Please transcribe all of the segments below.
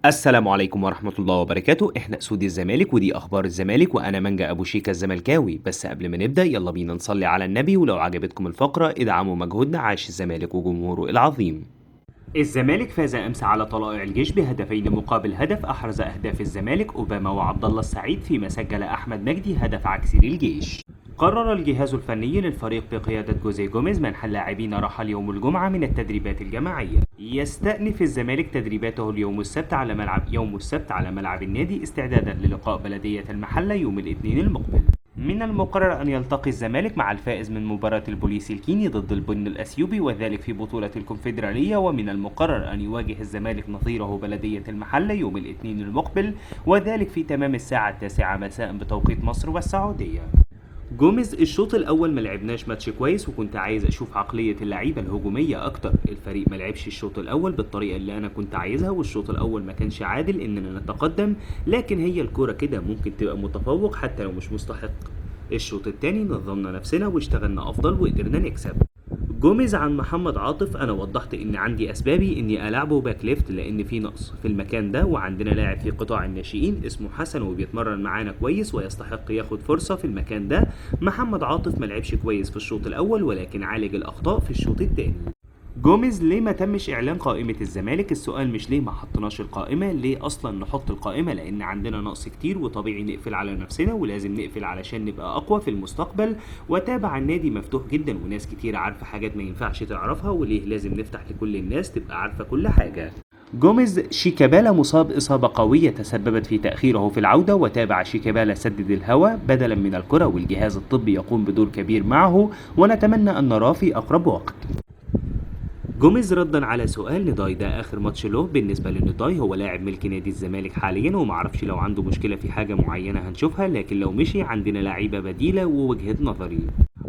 السلام عليكم ورحمة الله وبركاته. احنا اسود الزمالك ودي اخبار الزمالك، وانا منجا ابو شيكا الزملكاوي. بس قبل ما نبدأ يلا بينا نصلي على النبي، ولو عجبتكم الفقرة ادعموا مجهودنا. عاش الزمالك وجمهوره العظيم. الزمالك فاز امس على طلائع الجيش بهدفين مقابل هدف. احرز اهداف الزمالك اوباما وعبد الله السعيد، فيما سجل احمد مجدي هدف عكسي للجيش. قرر الجهاز الفني للفريق بقيادة جوزيه جوميز منح اللاعبين راحة اليوم الجمعة من التدريبات الجماعية. يستأنف الزمالك تدريباته اليوم السبت على ملعب يوم السبت على ملعب النادي استعدادا للقاء بلدية المحلة يوم الاثنين المقبل. من المقرر أن يلتقي الزمالك مع الفائز من مباراة البوليس الكيني ضد البن الأثيوبي، وذلك في بطولة الكونفدرالية. ومن المقرر أن يواجه الزمالك نظيره بلدية المحلة يوم الاثنين المقبل، وذلك في تمام الساعة 9 مساء بتوقيت مصر والسعودية. جوميز: الشوط الاول ما لعبناش ماتش كويس، وكنت عايز اشوف عقلية اللعيبة الهجومية اكتر. الفريق ما لعبش الشوط الاول بالطريقة اللي انا كنت عايزها، والشوط الاول ما كانش عادل اننا نتقدم، لكن هي الكورة كده، ممكن تبقى متفوق حتى لو مش مستحق. الشوط التاني نظمنا نفسنا واشتغلنا افضل وقدرنا نكسب. جوميز عن محمد عاطف: انا وضحت ان عندي اسبابي اني العبه back left، لان في نقص في المكان ده، وعندنا لاعب في قطاع الناشئين اسمه حسن وبيتمرن معانا كويس ويستحق ياخد فرصة في المكان ده. محمد عاطف ما لعبش كويس في الشوط الاول، ولكن عالج الاخطاء في الشوط الثاني. جوميز: ليه ما تمش اعلان قائمة الزمالك؟ السؤال مش ليه ما حطيناش القائمة، ليه اصلا نحط القائمة؟ لان عندنا نقص كتير وطبيعي نقفل على نفسنا، ولازم نقفل علشان نبقى اقوى في المستقبل. وتابع: النادي مفتوح جدا وناس كتير عارفة حاجات ما ينفعش تعرفها، وليه لازم نفتح لكل الناس تبقى عارفة كل حاجة؟ جوميز: شيكابالا مصاب إصابة قوية تسببت في تأخيره في العودة. وتابع: شيكابالا سدد الهوى بدلا من الكرة، والجهاز الطبي يقوم بدور كبير معه، ونتمنى أن نراه في أقرب وقت. جوميز ردا على سؤال نداي: ده اخر ماتش له. بالنسبة لنداي هو لاعب ملك نادي الزمالك حاليا، ومعرفش لو عنده مشكلة في حاجة معينة هنشوفها، لكن لو مشي عندنا لعيبة بديله، ووجهه نظري.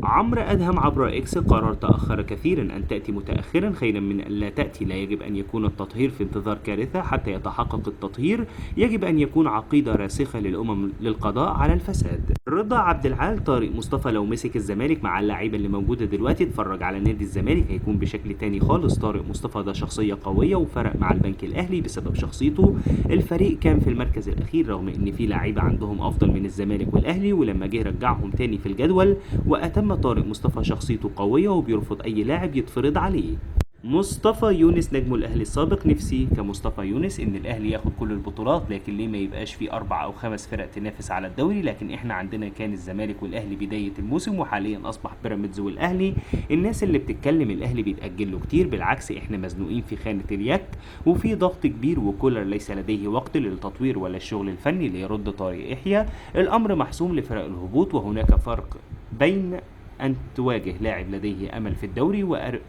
عمرو ادهم عبر اكس: قرار تاخر كثيرا، ان تاتي متاخرا خيرا من ان لا تاتي. لا يجب ان يكون التطهير في انتظار كارثة حتى يتحقق التطهير، يجب ان يكون عقيدة راسخة للامم للقضاء على الفساد. رضا عبد العال: طارق مصطفى لو مسك الزمالك مع اللعيبة اللي موجودة دلوقتي، اتفرج على نادي الزمالك هيكون بشكل تاني خالص. طارق مصطفى ده شخصية قوية وفرق مع البنك الاهلي بسبب شخصيته. الفريق كان في المركز الاخير رغم ان في لعيبة عندهم افضل من الزمالك والاهلي، ولما جه رجعهم تاني في الجدول. واتم طارق مصطفى شخصيته قوية وبيرفض اي لاعب يتفرض عليه. مصطفى يونس نجم الاهلي السابق: نفسي كمصطفى يونس ان الاهلي ياخد كل البطولات، لكن ليه ما يبقاش في 4 أو 5 فرق تنافس على الدوري؟ لكن احنا عندنا كان الزمالك والاهلي بداية الموسم، وحاليا اصبح بيراميدز والاهلي. الناس اللي بتتكلم الاهلي بيتاجل له كتير، بالعكس احنا مزنوقين في خانه اليك وفي ضغط كبير، وكولر ليس لديه وقت للتطوير ولا الشغل الفني. ليرد طارق يحيى: الامر محسوم لفرق الهبوط، وهناك فرق بين أن تواجه لاعب لديه أمل في الدوري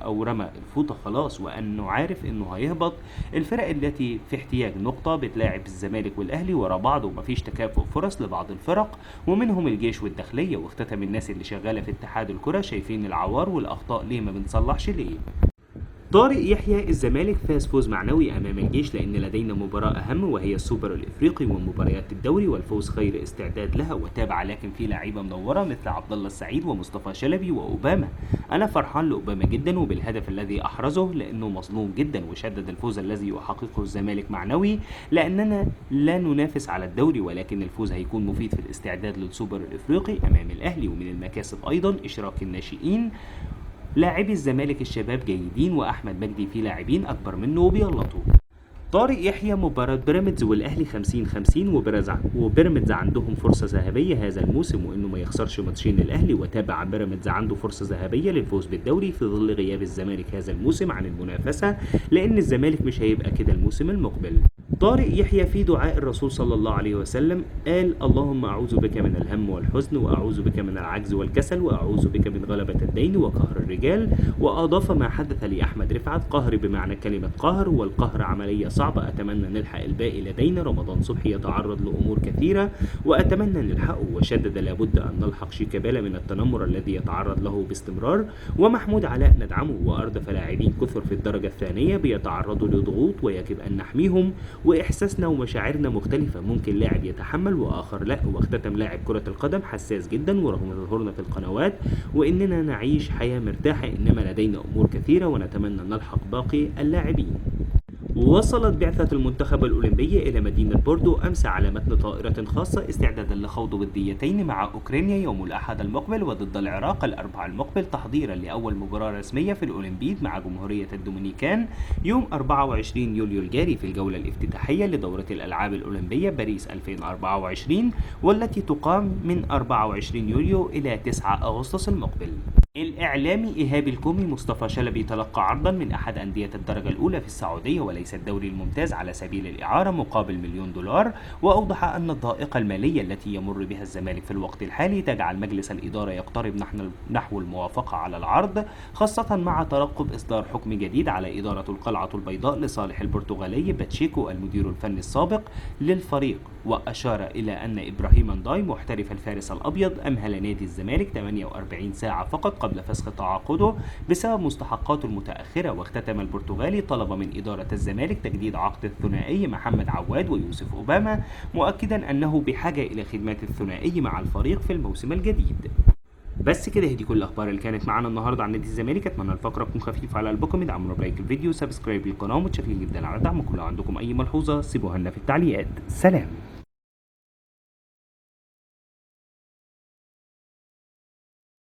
أو رمى الفوطة خلاص وأنه عارف أنه هيهبط. الفرق التي في احتياج نقطة بتلاعب الزمالك والأهلي ورا بعض، ومفيش تكافؤ فرص لبعض الفرق ومنهم الجيش والداخلية. واختتم: الناس اللي شغالة في اتحاد الكرة شايفين العوار والأخطاء، ليه ما بنصلحش ليه؟ طارق يحيى: الزمالك فاز فوز معنوي امام الجيش، لان لدينا مباراة اهم وهي السوبر الافريقي ومباريات الدوري، والفوز خير استعداد لها. وتابع: لكن في لعيبة منورة مثل عبد الله السعيد ومصطفى شلبي واوباما. انا فرحان لاوباما جدا وبالهدف الذي احرزه لانه مظلوم جدا. وشدد: الفوز الذي يحققه الزمالك معنوي لاننا لا ننافس على الدوري، ولكن الفوز هيكون مفيد في الاستعداد للسوبر الافريقي امام الاهلي. ومن المكاسب ايضا اشراك الناشئين، لاعبي الزمالك الشباب جيدين، واحمد مجدي في لاعبين اكبر منه وبيغلطوا. طارق يحيى: مباراة بيراميدز والاهلي 50-50، وبيراميدز عندهم فرصة ذهبية هذا الموسم وانه ما يخسرش ماتشين الاهلي. وتابع: بيراميدز عنده فرصة ذهبية للفوز بالدوري في ظل غياب الزمالك هذا الموسم عن المنافسة، لان الزمالك مش هيبقى كده الموسم المقبل. طارق يحيى: في دعاء الرسول صلى الله عليه وسلم قال: اللهم أعوذ بك من الهم والحزن، وأعوذ بك من العجز والكسل، وأعوذ بك من غلبة الدين وقهر الرجال. وأضاف: ما حدث لأحمد رفعت قهر بمعنى كلمة قهر، والقهر عملية صعبة، أتمنى نلحق الباقي لدينا. رمضان صبحي يتعرض لأمور كثيرة وأتمنى نلحقه. وشدد: لابد أن نلحق شيكابالا من التنمر الذي يتعرض له باستمرار، ومحمود علاء ندعمه. وأردف: لاعبين كثر في الدرجة الثانية بيتعرضوا لضغوط ويجب أن نحميهم، وإحساسنا ومشاعرنا مختلفة، ممكن لاعب يتحمل وآخر لا. واختتم: لاعب كرة القدم حساس جدا، ورغم ظهورنا في القنوات وإننا نعيش حياة مرتاحة، إنما لدينا أمور كثيرة ونتمنى أن نلحق باقي اللاعبين. وصلت بعثة المنتخب الأولمبي إلى مدينة بوردو أمس على متن طائرة خاصة استعدادا لخوض وديتين مع أوكرانيا يوم الأحد المقبل وضد العراق الأربعاء المقبل، تحضيرا لأول مباراة رسمية في الأولمبيد مع جمهورية الدومينيكان يوم 24 يوليو الجاري في الجولة الافتتاحية لدورة الألعاب الأولمبية باريس 2024، والتي تقام من 24 يوليو إلى 9 أغسطس المقبل. الإعلامي إيهاب الكومي مصطفى شلبي تلقى عرضا من أحد أندية الدرجة الأولى في السعودية وليس الدوري الممتاز على سبيل الإعارة مقابل $1 مليون، وأوضح أن الضائقة المالية التي يمر بها الزمالك في الوقت الحالي تجعل مجلس الإدارة يقترب نحو الموافقة على العرض، خاصة مع ترقب إصدار حكم جديد على إدارة القلعة البيضاء لصالح البرتغالي باتشيكو المدير الفني السابق للفريق. وأشار إلى أن إبراهيم انداي محترف الفارس الأبيض أمهل نادي الزمالك 48 ساعة فقط قبل فسخ تعاقده بسبب مستحقاته المتأخرة. واختتم البرتغالي طلب من إدارة الزمالك تجديد عقد الثنائي محمد عواد ويوسف أوباما، مؤكدا أنه بحاجة إلى خدمات الثنائي مع الفريق في الموسم الجديد. بس كده، هي دي كل الاخبار اللي كانت معانا النهارده عن نادي الزمالك. اتمنى الفقرة تكون خفيفة على قلبكم، ادعمونا ب like الفيديو، subscribe للقناة، ومتشكرين جدا على دعمكم. لو عندكم اي ملحوظة سيبوها لنا في التعليقات. سلام.